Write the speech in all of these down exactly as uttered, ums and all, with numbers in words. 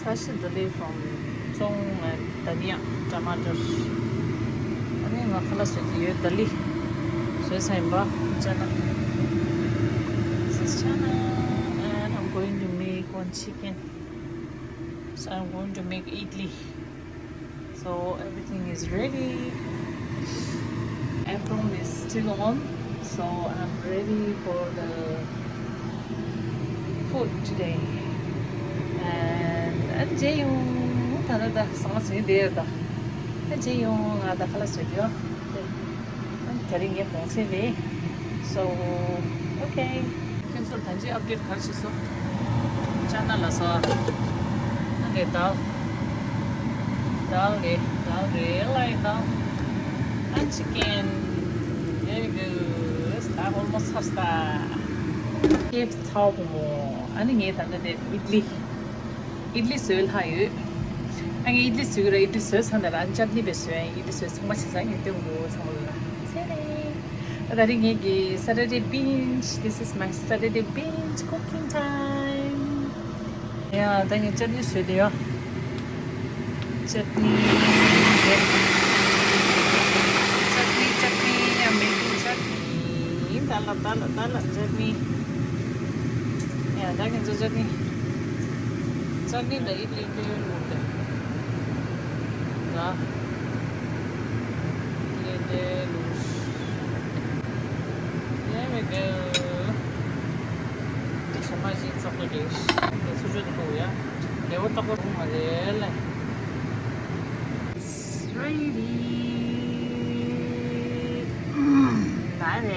Sashi dali from Tsong and Dhania tomato. ཨ་ནི་ང་ཁ་ལག་བཟོས་ཀྱི་ཡོད། དལ་ལི་བཟོས་ཚར་ཡིན་པ། ཅ་ན། This is chana, and I'm going to make one chicken. So I'm going to make idli. So everything is ready. Apron is still on, so I'm ready for the food today. And ཨ་ནི་རྗེས་ཡོང་། ད་ལྟ་ད་ཟ་མ་ཟིན་བསྡད་ཡོད་ད། ཨ་རྗེས་ཡོང་། ང་ད་ཁ་ལག་བཟོ་རྒྱུ། ཨ་ནི་དེ་རིང་ངའི་གུང་སེང་རེད། So okay. ཁྱེད་ཚོར་ད་ཅི་ཨབ་ཌེཊ་ག་རེ་བྱས་སོང་། ཅ་ན་ལ་སོ། ཨ་ནི་དལ། དལ་རེད། དལ་རེད། ལའི་དལ། ཨ་ཅི་ཀེན། Very good. ད་ཧོལ་མོ་ཚར་ས། ཤེཕ་ཚའོ་བུ་མོ། ཨ་ནི་ངས་ད་ལྟ་དེ་ཨིད་ལི། ཨིད་ལི་བཟོས་ལྷག་ཡོད། ཨ་ངས་ཨིད་ལི་བཟོས་ཀྱི་ར། ཨིད་ལི་བཟོས་ཚར་ནས་ར་ཨ་ནི་ཅཊ་ནི་བས་བཟོས། ཨིད་ལི་བཟོས་ཚང་མ་བྱས་ཚར། ངས་སྟོན་དགོས། ཚང་མ་ལ་ཚེ་རིང་། ད་རིང་ངེད་ཀྱི་Saturday binge. This is my Saturday binge cooking time. ཡ། ད་ངས་ཅཊ་ནི་བཟོས་ཏེ་ཡོད། ཅཊ་ནི་རེད། ཅཊ་ནི། ཅཊ་ནི། I'm making chutney. ད་ལ་ད་ལ་ད་ལ་ཅཊ་ནི། ཡ། ད་ངས་ཅཊ་ནི། ཅཊ་ནི་ད་ཨིད་ལི་ལས་ལུགས་དེ། ད་ལས་དེ་ལུགས། There we go. དེ་ཞོ་མ་ཞིག་ཚོགས་པ་རེད། དེ་སུ་ཆོད་དུ་ཡ། དེ་བོ་ཏག་པ་རུང་མ་རེད་ལ། It's ready. ད་རེད།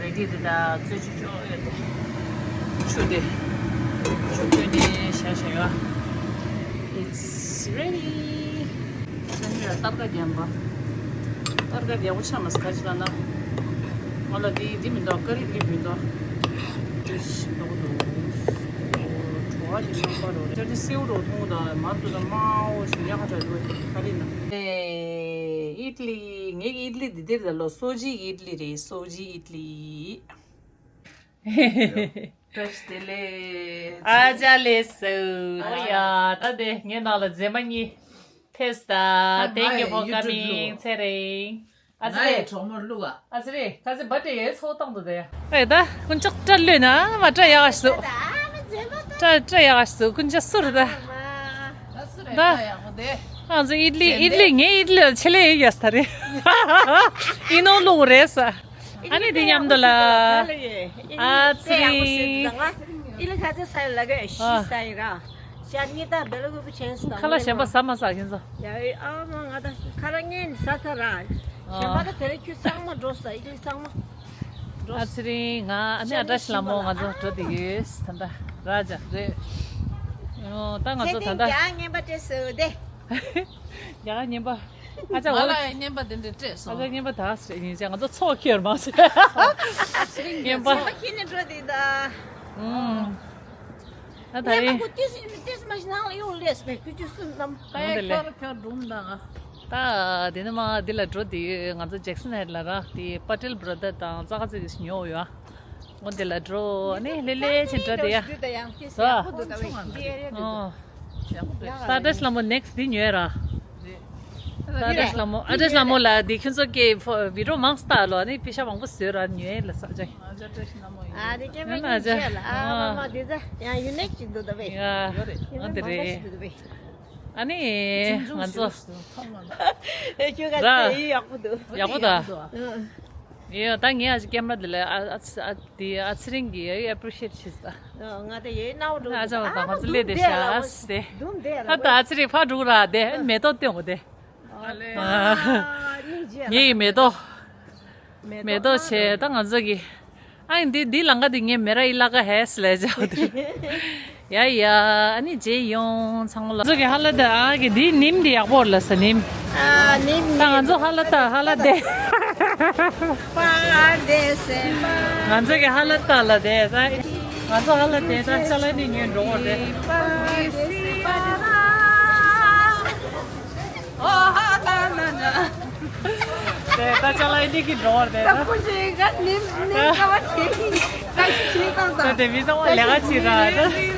རེ་ཌི་རེད། ད་བཙོས་ཆུ་ཆོག་ཡོད་དེ། ཆུ་དེ། ཆུ་བཙོས་ནས་བཞག་བཞག་ཡོད། It's ready. སང་ཉིན་ལ་སྟར་ཀ་རྒྱབ་པ། སྟར་ཀ་རྒྱབ་པོ་ཆགས་མ་སོང་། ག་ཅི་ལབ་ན། ང་ལ་འདི་འདི་མི་འདུག་ཀ་རི་འདི་མི་འདུག་ཅི་ཞིག་འདུག་འདུག་བྲོ་བ་ཞིག་ནང་པ་རོ་རེ། ཅ་ཅི་སེའུ་རོ་ཐུང་དང་མར་དུ་དང་དམར་པོ་ཞིག་ཉག་ཁ་བྲ་རུ་ཀ་རི་ན། ཨེ། ཨིད་ལི། ངའི་ཨིད་ལི་འདི་འདིར་ད་ལོ་སོ་ཇི་ཨིད་ལི་རེད། སོ་ཇི་ཨིད་ལི། བཀྲ་ཤིས་བདེ་ལེགས། ཨ་ཅག་ལགས་སོ། ཨོ་ཡ། ད་དེ་ངའི་ནང་ལ་མཛེས་མ་གཉིས་ཕེབས་ད། Thank you for coming. ཚེ་རིང་། ཨ་ཙི་རེ། ང་ཡི་གྲོགས་མོ་བླུག་ཨ། ཨ་ཙི་རེ། ཁ་ཟི་བར་ཌེ་ཡའི་ཚོགས་སྟངས་དུ་དེ། ཨེ་ད་ཀུན་ཅག་སྐྲ་ལོས་ན་མ་སྐྲ་ཡག་ཤོས། སྐྲ་སྐྲ་ཡག་ཤོས་ཀུན་ཅག་སུ་རེད་ད། ད་ང་ཚོ་ཨིད་ལི་ཨིད་ལི་ངའི་ཨིད་ལི་ཆེ་ལེ་ཡོད་ཡ་ས་རེད། ཨི་ནོ་ལུག་རེད་ས། ཨ་ནི་དེ་མཉམ་དུ་ལ། ཨ་ཙི་རི། ཨི་ལི་ཁ་ཚེ་ས་ཡོད་ལ་གི་ཤི་ས་ཡོད་ར། ཤར་ཉི་ད་བེ་ལ་གུ་པུ་ཆེན་སི་དང་། ཁ་ལག་གཞན་པ་ཟ་མ་ཟ་ཁྱེད་ཚོ། ཡ་ཨ་མ་ང་ད་ཁ་ར་ངན་ཟ་ས་ར། གཞན་པ་ད་དེ་རིང་ཁྱོད་ཚང་མ་འགྲོ་ས། ཨི་ལི་ཚང་མ་འགྲོ་ས། ཨ་ཙི་རི། ང་ཨ་ནི་ཨ་བཀྲ་ཤིས་ལྷ་མོ་ང་ཚོ་འགྲོ་བསྡད་ཡོད། ད་ད་ར་ཅག་རེད། ཨོ་ད་ང་ཚོ་ད་ད། ཚེ་རིང་རྒྱ་རྙན་པ་སྤྲད་སོ་དེ། རྒྱ་རྙན་པ། ཨ་ཅག་ང་ལ་ཡང་རྙན་པ་དེ་འདྲ་སྤྲད་སོང་། ཨ་ཅག་རྙན་པ་ད་ཟེར་ཡིན་ཅག་ང་ཚོ་ཚོགས་ཁྱེར་མ་ཟེར། ཨ་ཙི་རི་རྙན་པ། ཚོགས་ཁྱེར་ནས་འགྲོ་དེ་ད། ཨུམ། ད་ད་རེད། ཡང་ཁོ་ཏིས་ཏིས་མ་ཞིག་ནང་ལ་ཡོང་ལས་སུ་བས་ཁུ་ཅུ་སུ་ནམ། ད་ཡ་ཁྱོར་ཁྱོར་སྒྲུང་དང་། ད་དེ་ནི་མ་འདི་ལ་འགྲོ་དེ་ང་ཚོ་ཇེག་སན་ཧེད་ལ་རག་དེ་པ་ཏེལ་བྷ་ར་དར་དང་ཙག་ཙིག་གི་ཉོ་ཡོད། ཨོ་འདི་ལ་འགྲོ་ནི་ལེ་ལེ་ཕྱིན་འགྲོ་དེ་ཡ། ད་ད་ཨ་བཀྲ་ཤིས་ལྷ་མོ་ནེག་སི་འདི་ཉོས་ར། ད་ཨ་བཀྲ་ཤིས་ལྷ་མོ་ཨ་བཀྲ་ཤིས་ལྷ་མོ་ལ་དེ་ཁྱོད་ཚོ་གི་ཕོ་བི་ཌི་ཡོ་མང་སྟག་ལོ་ནི་པི་ཤ་མང་པོ་བཟོས་ར་ཉོས་ལ་ས་ཅག་ཨ་ཅག་བཀྲ་ཤིས་ལྷ་མོ་ཡིན། ཨ་དེ་སྐྱེ་དམན་སྙིང་རྗེ་ལ་ཨ་མ་མ་དེ་ཚ་ཡང་ཡུ་ནིག་ཅིག་འདུག་ད་བས། ཡ་ཨ་འདི་རེད། ཨ་ནི་ང་ཚོ་ཨེ་ཁྱོད་ག་ཚེ་ཡི་ཡག་པོ་འདུག་ཡག་པོ་ད། ཨ་ཡོ་ད་ངས་ཨ་ཅག་ཀེམ་ར་འདི་ལ་ཨ་ཨ་ཨ་དེ་ཨ་ཚེ་རིང་གིས་ཨེ་ཨེ་པི་རི་ཤི་ཨེཊ་བྱས་ད། ང་དེ་ཡེ་ནའོ་འགྲོ་ཨ་ཅག་ད་ང་ཚོ་སླེབས་དེ་ཤ་ཨ་སྟེ། ད་ད་ཨ་ཚེ་རིང་ཕར་འགྲོ་ར་དེ་མེ་ཏོག་སྟོན་གོ་དེ། ངའི་མེ་ཏོག་མེ་ཏོག་བྱས་ད་ང་ཚོ་གི། ཨ་འདི་འདི་ལང་ཀ་འདི་ངའི་མེ་ར་ཨི་ལ་ཀ་ཧེ་སི་ལེ་ཅག་དེ། ཡ་ཡ། ཨ་ནི་རྗེས་ཡོང་ཚང་མ་ལ། ང་ཚོ་གི་ཧ་ལ་ད་ཨ་གི་འདི་ནིམ་འདི་ཡག་པོ་ལ་ས་ནིམ། ཨ་ནིམ་ད་ང་ཚོ་ཧ་ལ་ད་ཧ་ལ་དེ། པ་དེ་སེ་པ། ང་ཚོ་གི་ཧ་ལ་ད་ལ་དེ་ད། ང་ཚོ་ཧ་ལ་དེ་ད་ཅ་ལ་ནི་ཉོས་འགྲོ་བར་དེ། པ་དེ་སེ་པ་ར། ཨོ་ཧ་ད་ན་ན། དེ་ད་ཅ་ལག་འདི་གི་འགྲོ་བར་དེ་ད། ད་ཀུན་གྱིས་ག་ནིམ་ནིམ་ཀ་བ་དེ་གི་ད་ཤི་ཤི་གང་ད། དེ་མི་ཚང་མ་ལས་ཀ་བྱེད་ར་ད།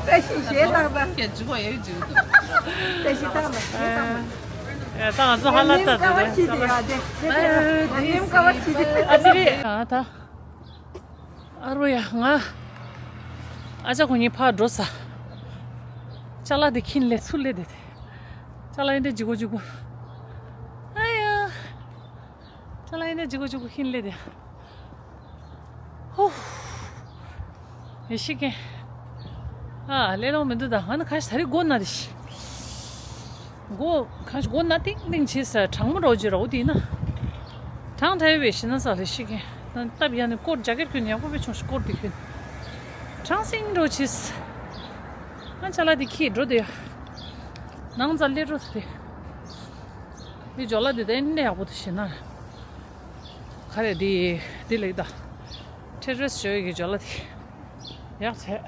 བཀྲ་ཤིས་བཞེས་བཏང་ན། ཀྱེ་འཇུ་བ་ཡོད་འཇུ། བཀྲ་ཤིས་བཏང་ན་བཞེས་བཏང་ན། ཡ་ད་ང་ཚོ་ཧ་ལ་ད་ཀ་བ་ཅི་དེ་ཡ་དེ་དེ་དེ་ནེམ་ཀ་བ་ཅི་དེ། ཨ་ཙི་རེད་ཨ་ད། ཨ་རོ་ཡ་ང་། ཨ་ཅག་ཁོ་གཉིས་ཕར་འགྲོ་ས། ཅ་ལག་དེ་ཁྱིན་ལས་ཚུར་ལས་དེ་དེ། ཅ་ལག་ཡིན་དེ་ཇི་གོ་ཇི་གོ། ཨ་ཡ། ཅ་ལག་ཡིན་དེ་ཇི་གོ་ཇི་གོ་ཁྱིན་ལས་དེ། ཧུ། ཡེ་ཤེས་ཀྱི། ཨ་ལས་རོགས་མི་འདུག་ད་ང་ནི་ཁ་ཤས་ད་རེས་སྒོ་ན་དེ་ཤི། སྒོ་ཁ་ཤས་སྒོ་ན་ཏིང་ཏིང་བྱེད་ས་གྲང་མོ་རོགས་ཀྱི་རོགས་དེ་ཡིན་ན། གྲང་ད་ཡོད་པའི་ཤི་ན་ས་ལས་ཤི་གི། ད་སྟབས་ཡག་ནི་སྐོར་རྒྱ་སྐད་ཁྱོད་ཡག་པོ་བེད་ཆོག་ཤི་སྐོར་དེ་ཁྱོད། གྲང་སིང་རོགས་བྱེད་ས། ང་ཅ་ལག་དེ་ཁྱེར་འགྲོ་དེ་ཡ། ནང་ཙ་ལས་རོགས་དེ། འདི་ཇོ་ལ་འདི་ད་ཨེ་འདྲ་ཡག་པོ་འདུག་ཞེ་ན། ག་རེ་འདི་འདི་ལེགས་ད། ཊེ་རེ་སི་ཇོ་ཡི་གི་ཇོ་ལ་འདི། ཡག་ཚད།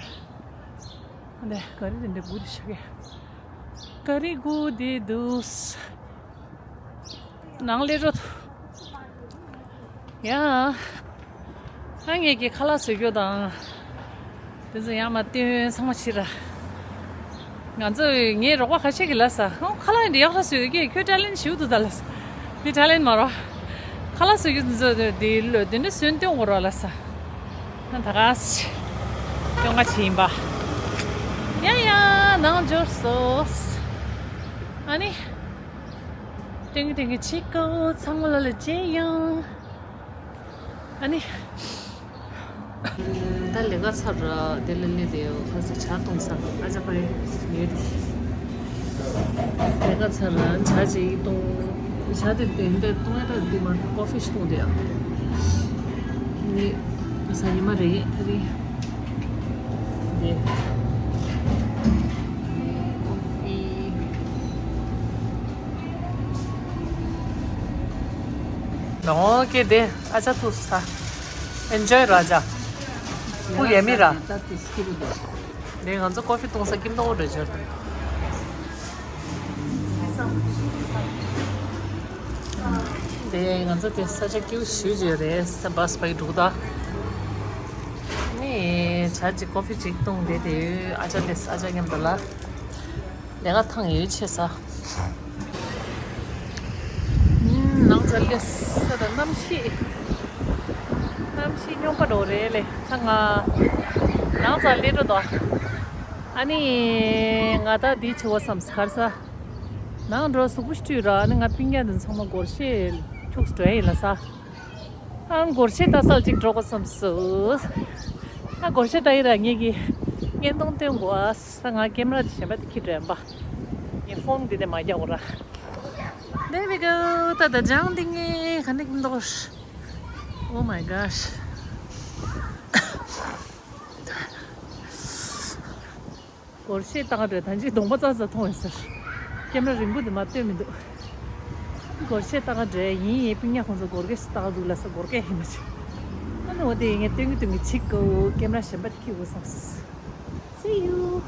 འདི་ག་རེ་འདི་འདི་དགུ་འདི་ཤ་གི། ག་རེ་དགུ་འདི་འདུག་ནང་ལས་རོ། ཡ། ཨ་ངེད་ཀྱི་ཁ་ལག་བཟོ་རྒྱུ་དང་། དེ་ཚོ་ཡང་མ་བསྟན་ཚང་མ་ཕྱིར་ར། ང་ཚོ་ངའི་རོགས་པ་ཁ་ཤས་ཀྱིས་ལབ་ས། ཨོ་ཁ་ལག་འདི་ཡག་ས་བཟོས་ཀྱི་ཁྱོད་ཊེ་ལེན་ཊི་ཞིག་འདུག་ད་ལབ་ས། འདི་ཊེ་ལེན་ཊི་མ་རོ། ཁ་ལག་བཟོ་རྒྱུ་འདི་ཚོ་འདི་ལོས་འདི་འདྲ་སོན་སྟོན་དགོས་རོ་ལབ་ས། ང་ད་ག་སི། སྐྱོ་ང་ཆེ་ཡིན་པ། ཡ་ཡ་ནང་འབྱོར་སོང་། ཨ་ནི། ཏེང་ཏེང་གི་ཆི་ཀོ་ཚང་མ་ལ་ལ་ཇེ་ཡང་། ཨ་ནི། ད་ལས་ཀ་ཚར་ར་དེ་ལ་སླེབས་དེ་ཁ་སང་ཇ་བཏུང་ས་ཨ་ཅག་པ་ཡོད་དེ། ལས་ཀ་ཚར་ར་ཇ་ཅིག་བཏུང་། ཇ་དེ་དེ་འདྲ་བཏུང་ཡ་ད་དེ་མ་ཀོ་ཧྥི་ཞིག་བཏུང་དེ་ཡ། ནི་ས་ཉི་མ་རེད་ད་རེད། དེ། ཀོ་ཧྥི། ནོ་ཀེ་དེ་ཨ་ཅག་ཐུག་ས། ཨེན་ཇོའི་ར་ཅག་ཕུལ་ཡ་མི་ར། དེ་ང་ཚོ་ཀོ་ཧྥི་བཏུང་ས་ཀིམ་ཏོག་འགྲོ་ཆོག་དེ་ང་ཚོ་དེ་ས་ཆ་སྐྱིད་པོ་ཞེ་པོ་ཅིག་རེད། ས་བྷ་སི་པའི་འགྲོ་ད། ནི་ཇ་ཅིག་ཀོ་ཧྥི་ཅིག་བཏུང་དེ་དེ་ཨ་ཅག་སླེབས་ཨ་ཅག་མཉམ་དུ་ལ། ལས་ཀ་ཐང་ཡོད་ཆེ་ས། ནང་ཙ་ལས་ས་དང་གནམ་གཤིས། གནམ་གཤིས་སྨྱོན་པ་འགྲོ་རེད་ལེ་ད་ང་། ནང་ཙ་ལས་འགྲོ་དོ། ཨ་ནི། ང་ད་འདི་བྱེད་བ་བསམ་གར་ས། ནང་འགྲོ་གཟུགས་པོ་བཀྲུས་ར་ཨ་ནི་ང་སྤུན་ཀྱག་འདི་ཚང་མ་སྒོར་གཞས་ཁྱུགས་སུ་འགྲོ་ཡ་ཡིན་ལ་ས། ཨང་སྒོར་གཞས་ལྟ་སར་ཅིག་འགྲོ་དགོས་བསམ་སོང་། ཨ་སྒོར་གཞས་ལྟ་ཡི་ར་ངེད་ཀྱི་བརྙན་ཐུང་སྟོན་དགོས་ཨ་ས། ང་ཀེམ་ར་དེ་གཞན་པ་དེ་ཁྱེར་འགྲོ་ཡིན་པ། ངས་ཕོན་འདི་དེ་མ་རྒྱག་གོ་ར། There we go. ད་ད་ལྗང་འདི་ངས་ག་འདྲ་གིན་འདུག Oh my gosh. སྒོར་གཞས་བཏང་རེད་ད་ཅི་གདོང་པ་ཙག་ཙག་མཐོང་ཡོད་ཟེར། ཀེམ་ར་རིང་པོ་འདི་མ་སྟོན་མི་འདུག་སྒོར་གཞས་བཏང་རེད་ཡིན་ཡིན་སྤུན་ཀྱག་ཁོང་ཚོ་སྒོར་གཞས་བཏང་འདུག་ལ་ས་སྒོར་གཞས་ཡིན་ན་ཅི། ཨ་ནི་འོ་དེ་ངས་སྟོན་གི་སྟོན་གི་ཅིག་གོ་ཀེམ་ར་གཞན་པ་དེ་ཁྱེར་དགོས་བསམ། See you.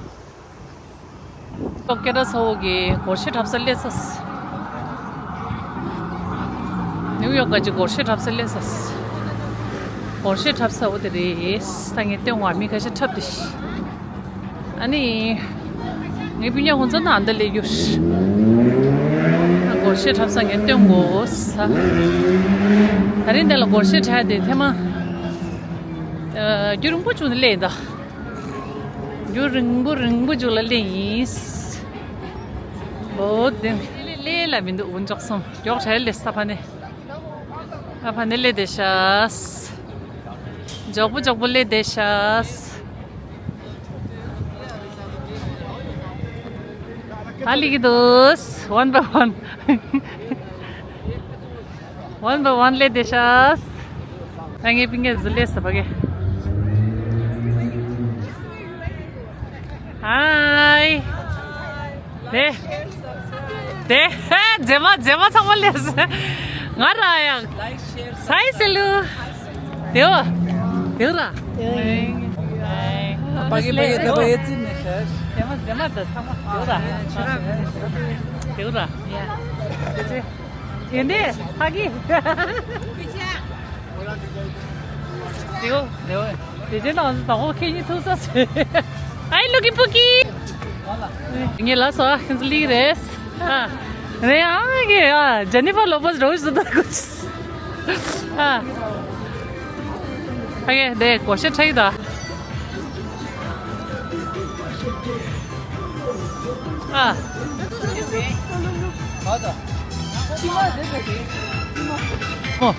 ཏོ་སྐད་གྲགས་ཚ་བོ་གི་སྒོར་གཞས་འཁྲབ་ས་སླེབས་ས། ནིའུ་ཡོག་ག་ཅིག་སྒོར་གཞས་འཁྲབ་ས་སླེབས་ས། སྒོར་གཞས་འཁྲབ་ས་འོ་དེ་རེད། ད་ངས་སྟོན་བ་མི་ཁ་ཤས་འཁྲབ་དེ་ཤི། ཨ་ནི། ངའི་སྤུན་ཀྱག་ཁོང་ཚོ་ནང་འདི་ལས་རྒྱུ། སྒོར་གཞས་འཁྲབ་ས་ངས་སྟོན་དགོས་ས། ད་རིང་འདི་ལ་སྒོར་གཞས་འཁྲབ་དེ་ཐེངས་མ། རྒྱུན་རིང་པོ་བྱུང་ནས་སླེབས་ཡིན་ད། རྒྱུན་རིང་པོ་རིང་པོ་རྒྱུན་ལ་སླེབས་ཡིན། འོ་དེ་སླེབས་ལ་མི་འདུག་འོ་འཇོག་སོང་མགྱོགས་དྲགས་ལས་ས་ཕ་ནས། ཨ་ཕ་ནས་སླེབས་བསྡད་ཤག་མགྱོགས་པོ་མགྱོགས་པོ་སླེབས་བསྡད་ཤག་ཨ་ལི་གི་དུས་one by one one by one སླེབས་བསྡད་ཤག་ད་ངའི་སྤུན་ཀྱག་ཟུར་སླེབས་ས་ཕ་གི། Hi. དེ། དེ། མཛེས་མ་མཛེས་མ་ཚང་མ་སླེབས་ས། ང་ར་ཡང་། ས་ཡི་སི་ལུ། དེའོ། དེའོ་ར། ཕ་གི་ཕ་གི་དེ་པ་ཡེ་ཙི་ནས་ཤར། མཛེས་མ་མཛེས་མ་དེ་ཚང་མ་དེའོ་ར། དེའོ་ར། དེ་ཚེ། དེ་ནས་ཕ་གི། དེའོ། དེའོ། དེ་ཚེ་ནང་དང་པོ་ཁྱེད་གཉིས་ཐུག་ས་ཟེར། Hi, Lucky Puki. ངས་ལ་སོ་ཁྱེད་ཚོ་ལིག་རེད། ཨ། རེད་ཨ་གེ་ཨ་ཇེ་ནི་ཕར་ལོ་པེ་སི་རོ་ཞིག་བཟོ་ད་གོ་ཅིས། ཨ། ཨ་གེ་དེ་གོ་ཤེས་ཁྲ་ཡི་ད། ཨ། ཨོ།